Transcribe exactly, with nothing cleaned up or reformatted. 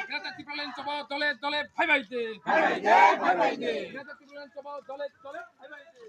Greater Tipraland Choba dole dole phaibai de. Phaibai de, phaibai de. Greater Tipraland Choba dole dole phaibai de.